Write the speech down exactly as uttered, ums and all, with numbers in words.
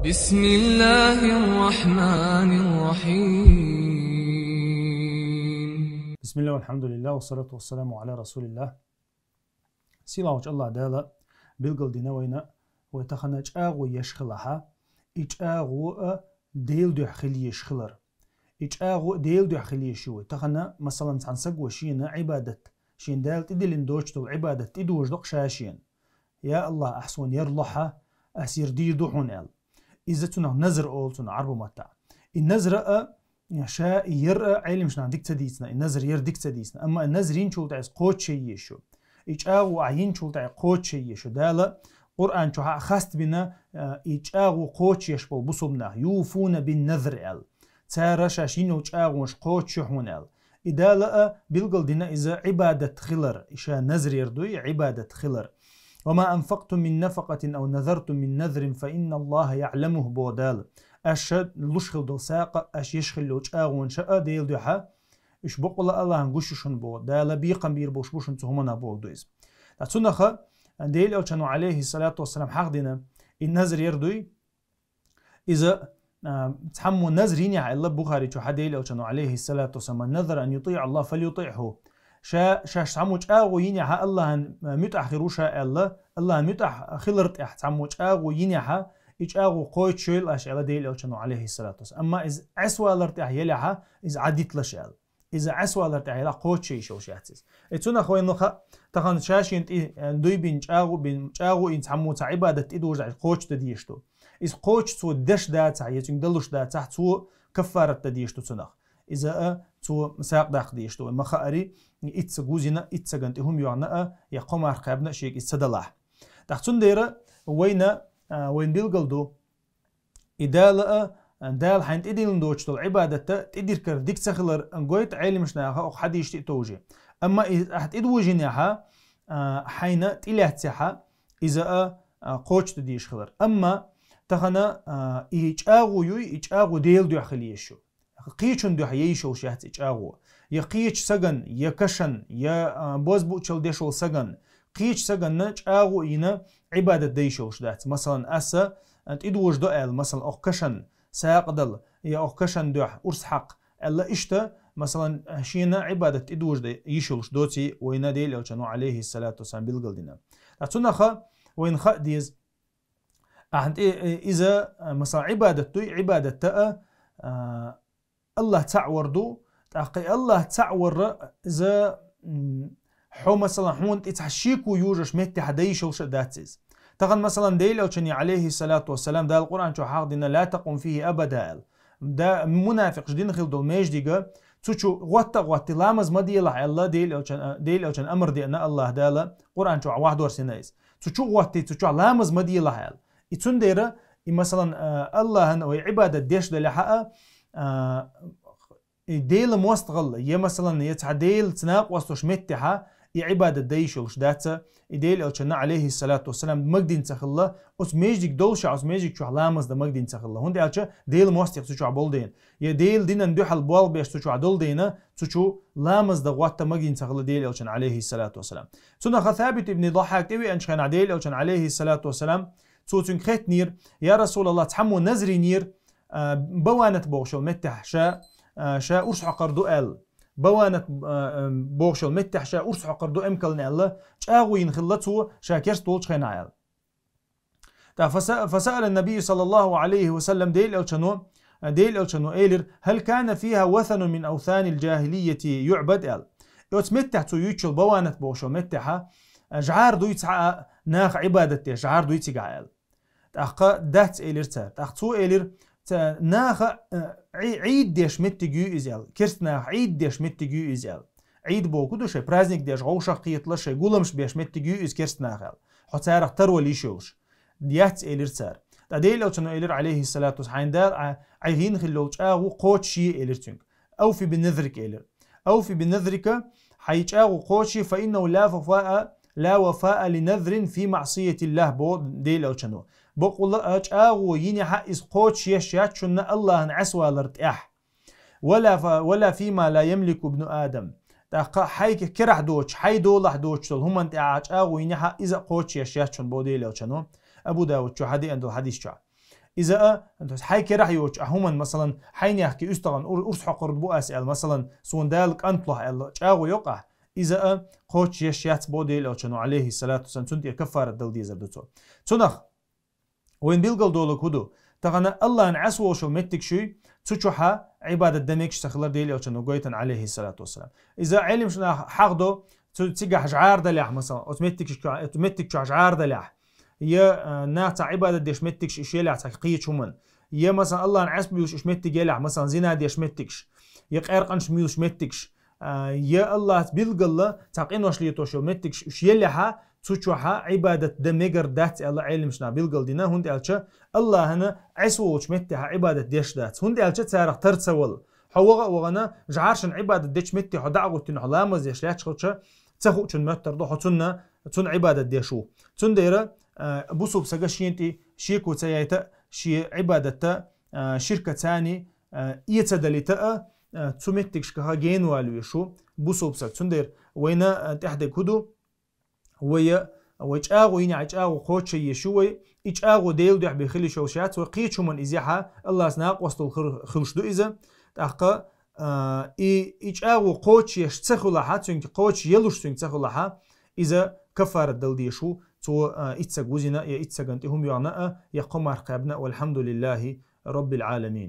بسم الله الرحمن الرحيم. بسم الله والحمد لله والصلاة والسلام على رسول الله. Сийлахьчу Аллахь Дала билгалдина вайна, вай тахана чӀагӀо еш хилахьа, и чӀагӀо а Делан дуьхьа хила еш хилар. И чӀагӀо а Делан дуьхьа хила еш ю вай. Тахана, масалан, цхьана саго шена Ӏибадат, шена Дала тӀедиллина доцуш долу Ӏибадат тӀедожадо-кх ша шена. Я Аллахь, ахь суна яр лохьа, ас яр дийр ду хьуна аьлла. Иза цунах назр олу цунах Ӏарбу маттахь. И назра а, ша и яр а Ӏеламнаха дика ца дийцина, и назр яр дика ца дийцина. Амма и назр йинчул тӀаьхьа иза кхочуш ян еш ю. И чӀагӀо ахь йинчул тӀаьхьа кхочуш ян еш ю. Дала Къуръан чохь а хастбина, а, и чӀагӀо кхочуш еш болу бусулба нах, «юфуна бин назр» аьлла. Цара шаьш йина йолу чӀагӀонаш кхочуш ю хьуна аьлла. И Дала а билгалдина иза Ӏибадат хилар, и ша назр яр дуй, Ӏибадат хилар. «Ва ма анфактум мин нафакъатин ав назартум мин назрин фа инна Аллахьа яӀламуху», боху Дала. Аша луш хила долу сагӀа, аша еш хила йолу чӀагӀонаш а Делан дуьхьа, уьш бакъволу Аллахьна гуш ю шуна боху. Дала бекхам бийр болуш бу шуна цу хӀуманах боху ду иза. Ткъа цунаха Делан Элчано, Ӏалайхиссалату вассалам, хьахдина, и назр яр дуй, иза, а, цхьаммо назр йинехь аьлла Бухари чу хьа Делан Элчано, Ӏалайхиссалату вассалам, «Ман назара ан ютиӀа Аллахь, фальютиӀху». Ша, шаьш цхьаммо чӀагӀо йинехьа Аллахьан муьтӀахь хир ву ша аьлла, Аллахьан муьтӀахь хилар тӀехь цхьаммо чӀагӀо йинехьа, и чӀагӀо кхочуш йойла аша аьлла Делан Элчано, Ӏалайхиссалату вассалам. Амма иза Ӏесвалар тӀехь елехьа, иза Ӏадиталаш аьлла. Иза Ӏесвалар тӀехь елахь кхочуш ян йиш йолуш яц иза. И цунах вайна хаьа, тахана ша шена тӀе, э, дуй бина чӀагӀо бина, чӀагӀо йина цхьаммо цхьа Ӏибадат тӀедожахь кхочуш дан дезаш ду. Иза кхочуш цо деш дацахь, я цуьнга далуш дацахь, цо каффарат дан дезаш ду цунах. Иза а цо сагӀа даккха дезаш ду. Вай ма хаари, итт саг вузина, итт сагана тӀе хӀума йоьгӀна а, я кхо марха кхаьбна а шега иза ца далахь. ТӀаккха цундела вайна, а, вайна билгал ду, и Дала а, Дала хьайна тӀедиллина доцуш долу Ӏибадат а тӀедиркар дика ца хилар гойту Ӏеламнаха окху хьадисашца а товжий. Амма и ахь тӀедожийнехьа, а, хьайна тӀелаьцнехьа, иза а, а, кхочуш дан дезаш хилар. Амма тахана, а, и чӀагӀо юй, и чӀагӀо Делан дуьхьа хила езаш ю. Кхечун дуьхьа ян йиш йолуш яц и чӀагӀо. Я кхечу саган, я кашан, я, а, бозбуунчалла деш волу саган, кхечу саганна чӀагӀо а йина Ӏибадат дан йиш йолуш дац. Масалан, аса, а, тӀедожадо аьлла, масалан, окху кашан сагӀа дала, я окху кашан дуьхьа урс хьакха аьлла, иштта, масалан, шена Ӏибадат тӀедожадан йиш йолуш доций вайна Делан Элчано, Ӏалайхиссалату вассалам, билгалдина. Ткъа цунаха вайна хаа деза, ахьа тӀе, э, иза, э, масалан, Ӏибадат дуй, Ӏибадат а, а, Аллахь цхьаъ вар ду, тӀаккха и Аллахь цхьаъ вар иза, м, хьо, масалан, хьуна тӀе цхьа шеко йожош меттехь дан йиш йолуш а дац иза. Тахана, масалан, Делан Элчане, Ӏалайхиссалату вассалам, Дала Къуръан чу хьахдина, «Ла такъум фихи абада», аьлла. Да, мунафикъаш дина хила долу междига, цу чу гӀотта а гӀотти, ламаз ма делахь аьлла, Делан Элчан, Делан Элчан амар деана Аллахь Дала, Къуръан чу вахдорсина иза. Цу чу гӀотти, цу чохь ламаз ма делахь аьлла. И цундела, и, масалан, а, Аллахьан вай Ӏибадат деш далехьа а, а, и Делан мостагӀалла, я, масалан, я цхьа Делаца накъост долуш меттехьа, и Ӏибадат дан йиш йолуш дац, и Делан Элчанна, Ӏалайхиссалату вассалам, магадина ца хилла, оцу междиг долуш а, оцу междиг чохь ламаз дан магадина ца хилла. ХӀунда аьлча Делан мостагӀ цу чохь болу дела. Я Делан динан дуьхьал болх беш цу чохь долу дела, цу чу ламаз дан гӀотта магадина ца хилла Делан Элчанна, Ӏалайхиссалату вассалам. Цунаха Сабит ибн Дахьак тӀевеанчу хенахь Делан Элчанна, Ӏалайхиссалату вассалам, цо цуьнга хеттинера, я Расулаллах, цхьаммо назр йинера, а, Баванат бохуш йолу меттехь ша, а, ша урс хьокхур ду аьлла. Баванат, а, а, бохуш йолу меттехь ша урс хьокхур ду эмкална аьлла, чӀагӀо йина хилла цо ша керста волчу хенахь аьлла. ТӀаккха фаса-, фасаала набий саллаллаху Ӏалайхи ва саллам Делан Элчано, а, Делан Элчано элира, «Хьал кана фиха васанун мин авсанил джахилийяти юӀбад?» аьлла. И оцу меттехь цо юьйцуш йолу Баванат бохуш йолу меттехьа, а, жӀар дуй цхьа а наха Ӏибадат деш, жӀар дуй цигахь аьлла. ТӀаккха дац элира цара. ТӀаккха цо элира, ца-, наха, э, Ӏи-, Ӏийд деш меттиг ю иза аьлла. Керста наха Ӏийд деш меттиг ю иза аьлла. Ӏийд боху ду шайн, праздник деш, гӀовшах кхеталаш шайн, гуламаш беш меттиг ю иза керста наха аьлла. Хьо царах таро йиш йолуш. Яц элира цара. Ткъа Делан Элчано элира, Ӏалайхиссалату вассалам, хьайна Дала, а, Ӏай хин хилла йолу чӀагӀо кхочушъе элира цуьнга. Авфи би назрик элира. Авфи би назрика, хьайн чӀагӀо кхочушъе, фа иннаху ла вафаа, ла вафаа ли назрин фи маъсиятиллах, бо Делан Элчано. Бакъволла а чӀагӀо йинехьа иза кхочушъеш яц шуна Аллахьан Ӏесвалар тӀехь. Вала фа-, вала фима ла ямлику ибну Адам. ТӀаккха хьайга керахь доцуш, хьайн долахь доцуш долу хӀуманна тӀехьа чӀагӀо йинехьа иза а кхочушъеш яц шуна, бо Делан Элчано. Абу Давуд чу хьадеана долу хьадис чохь. Иза а, то есть хьай керахь йоцуш а хӀуман, масалан, хьайнехки уьстагӀан ур-, урс хьокхур бу ас аьлла, масалан, суна Дала кӀантлохь аьлла, чӀагӀо йокъахь, иза а кхочуш еш яц бо Делан Элчано, алейхиссалату вассалам, цунна тӀера каффарат дала дезар ду цо. Цунах вайн билгал долу хӀу ду? Тахана Аллахьан Ӏес волуш йолу меттиг шуй, цу чохьа Ӏибадат дан мегаш ца хилар Делан Элчано гойтан, алейхиссалату вассалам. Иза Ӏелимаш наха хьахдо, цу цигахь жӀара далехь, масалан, оцу меттиг чохь, оцу меттиг чохь жӀара далехь, я, а, нах цхьа Ӏибадат деш меттигаш иш елехь цхьа кхечу хӀуман, я, масалан, Аллахьан Ӏес буьйлуш иш меттиг елехь, масалан, зина деш меттигаш, я къаьркъанаш муьйлуш меттигаш, а, я Аллахьца билггала цхьа къинош летош йолу меттигаш уьш елехьа, цу чохьа Ӏибадат дан мегар дац аьлла Ӏелимаш наха билгал дина, хӀунда аьлча Аллахьана Ӏес волчу меттехьа Ӏибадат деш дац. ХӀунда аьлча царах тар ца вала. Хьо ваха а вахана, жӀаршан Ӏибадат дечу метте хьо дӀа а гӀуттина, хьо ламаз деш лаьтташ хилча, ца хуучун моьттар ду хьо цунна, цунна Ӏибадат деш ву. Цундела, а, бусулба сага шен тӀе шеко ца яйта а, шен Ӏибадатта, а, ширка цани, а, эца далита а, а, цу меттигашкаха генвалуьйш ву бусулба саг. Цундела вайна, а, тӀаьхьадерг хӀу ду? Вай, вай чӀагӀо йинехь, чӀагӀо кхочушъеш ю вай. И чӀагӀо Делан дуьхьа бен хила йиш йолуш яц вай. Кхечу хӀуман изехьа Аллас накъостал хир-, хуьлуш ду иза. ТӀаккха, а, и, и чӀагӀо кхочушъеш ца хуьлахьа, цуьнга кхочушъелуш цуьнга ца хуьлахьа, иза каффарат дала дезаш ву, цо, а, итт саг вузина, я итт сагана тӀе хӀума йоьгӀна а, я кхо марх кхаьбна а, валхьамдулиллахи роббил Ӏаламин.